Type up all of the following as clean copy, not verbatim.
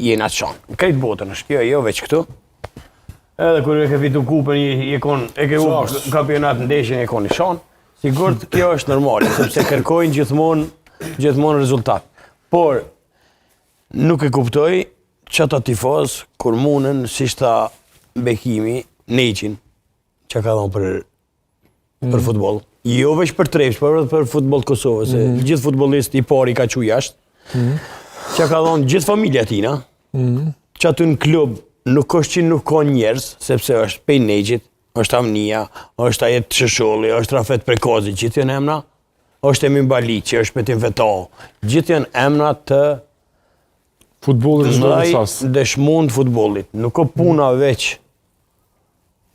Jena të shanë. Në krejt botën është kjo, jo veç këtu. Edhe kur e ke fitu kupën, je, je kon, e ke hup në kampionat ndeshjen je kon i shanë. Sigurt kjo është normale, sepse kërkojnë gjithmonë gjithmonë rezultat. Por nuk e kuptoj që ata tifoz kur munën, siç tha Bekimi, Nexhin, që ka dhonë për për mm. futboll. Jo veç për Trepçë, por edhe për futboll të Kosovës, mm. se gjithë futbollist i pari ka çu jashtë. Mm. Që ka dhonë gjithë familja tina, mm. që aty në klub nuk është që nuk ka njerëz, sepse është pej Nexhit, është Avnia, është Ajet Shësholli, është Rafet Prekazi, gjithë janë emna, është Emin Baliqi, është Betim Fetahu, gjithë janë emna të futbollit të dëshmund futbollit. Nuk o puna mm. veç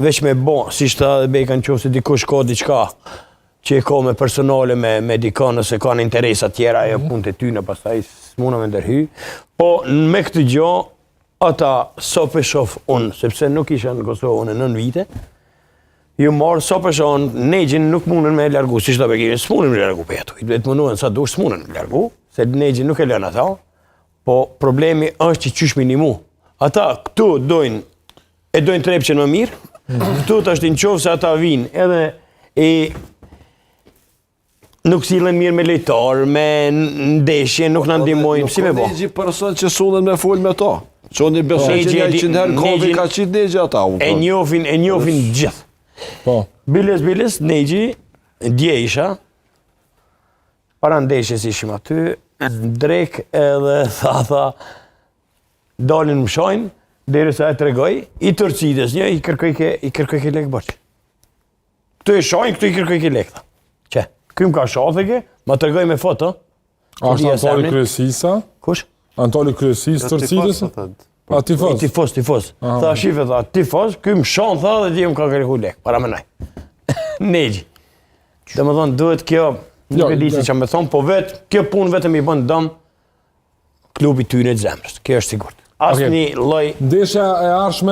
veç me bo, siç tha edhe Beka në qoftë se dikush ka diçka që e ka me personale me, me dikon nëse kanë interesa tjera, ajo mm. punë të tyne, pastaj s'muna me ndërhy. Po me këtë gjo, ata sa po shof unë, sepse nuk isha në Kosovë unë në vite, ju marrë sa po shof unë, Nexhin nuk mundën me largu, siç tha Bekimi, s'mundën me largu për ato, i të munduan sa dush, s'mundën me largu, se Nexhin nuk e lënë ata, po problemi është që qysh me nimu. Ata këtu dojnë e dojnë Trepçën më mirë, mm -hmm. këtu të është në qoftë se ata vinë edhe i nuk sillen mirë me lojtarë, me ndeshje, nuk na po, ndihmojnë, si me bo. Nuk ka person që s'unen me fol me to. Që unë i besoj që një qind herë kovi ka qitë Nexhi ata. E njofin, e njofin gjithë. Po. Biles, biles, Nexhi, dje isha, para ndeshjes ishim aty, drek edhe tha, tha, Dalin më shajnë, derisa e tregoj, i Torcidës një, i kërkoj ke, i kërkoj ke lekë borxh. Këtu e shajnë, këtu i kërkoj ke lekë. Që, ky më ka sha, theke, ma tregoj me foto. A është anëtar i kryesisë? Kush? Anëtar i kryesisë Torcidës? A tifoz? Tifoz, tifoz. Tha shife, tha, tifoz, ky më shan, tha, dhe dje më ka kërku lekë, para më naj. Nexhi. Domethonë, duhet kjo, nuk jo, e di si që me thonë, po vetë, kjo punë vetëm i bën dëm, klubit tyne të zemrës. Kjo është sigurt. Asnjë okay. lloj Ndeshja e ardhshme.